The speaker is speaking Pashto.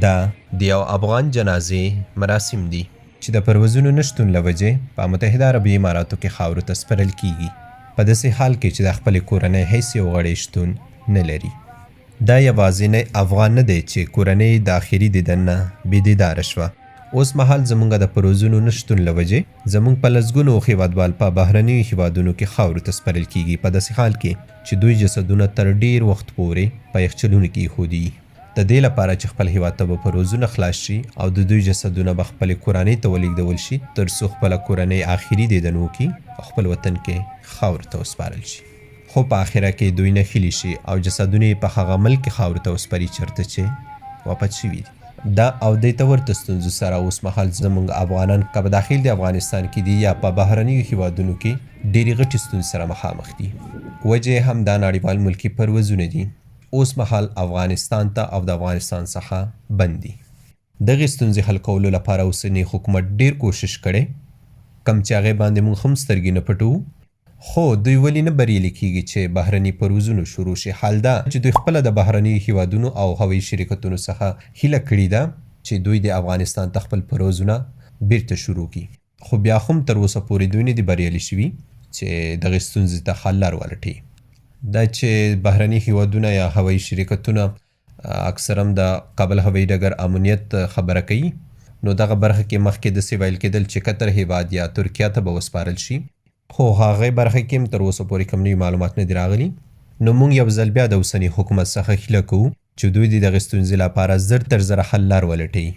دا د یو افغان جنازې مراسم دي چې د پروازونو نه شتون له وجې په متحده عربي اماراتو کې خاورو ته سپرل کیږي، په داسې حال کې چې د خپلې کورنۍ هیڅ یو غړی شتون نه لري. دا یوازینی افغان نه دی چې کورنۍ یې د اخري دیدن نه بې دیداره شوه. اوس مهال زمونږ د پروازونو نه شتون له وجې زمونږ په لسګونو هیوادوال په بهرنیو هیوادونو کې خاورو ته سپرل کیږي، په داسې حال کې چې دوی جسدونه تر ډیر وخت پورې په یخچلونو کې ایښودي د دې لپاره چې خپل هیواد ته به پروازونه خلاص شي او د دوی جسدونه به خپلې کورنۍ ته ولیږدول شي تر څو خپله کورنۍ اخري دیدن وکړي او خپل وطن کې خاورو ته وسپارل شي. خو په اخره کې دوی نښلي شي او جسدونه یې په هغه ملک کې خاورو ته وسپاري چرته چې وفات شوي دي. دا او دې ته ورته ستونزو سره اوس مهال زمونږ افغانان که په داخل د افغانستان کې دي یا په بهرنیو هیوادونو کې ډیرې غټې ستونزې سره مخامخ دي. وجه یې هم دا نړیوال ملکي پروازونه دي. اوس مهال افغانستان ته او د افغانستان څخه بند دي. دغې ستونزې حل کولو لپاره اوسني حکومت ډیر کوشش کړی کوم چې هغې باندې مونږ هم سترګې نه پټوو خو دوی ولې نه بریالي کیږي چې بهرني پروزونو شروع شي، حال دا چې دوی خپله د بهرنیو هیوادونو او هوایي شرکتونو څخه هیله کړې ده چې دوی دې افغانستان ته خپل پروزونه بیرته شروع کړي خو بیا هم تر اوسه پورې دوی نه دي بریالي شوي چې دغې ستونزې ته حل لار ولټوي. دا چې بهرني هیوادونه یا هوایي شرکتونه اکثرا د کابل هوایي ډګر امنیت خبره کوي نو دغه برخه کې مخکې داسې ویل کېدل چې قطر هیواد یا ترکیه ته به وسپارل شي، خو هغې برخه کې هم تر اوسه پورې کوم نوي معلومات نه دي راغلي. نو موږ یو ځل بیا د اوسني حکومت څخه هیله کوو چې دوی دې دغې ستونزې لپاره زر تر زره حل لار ولټوي.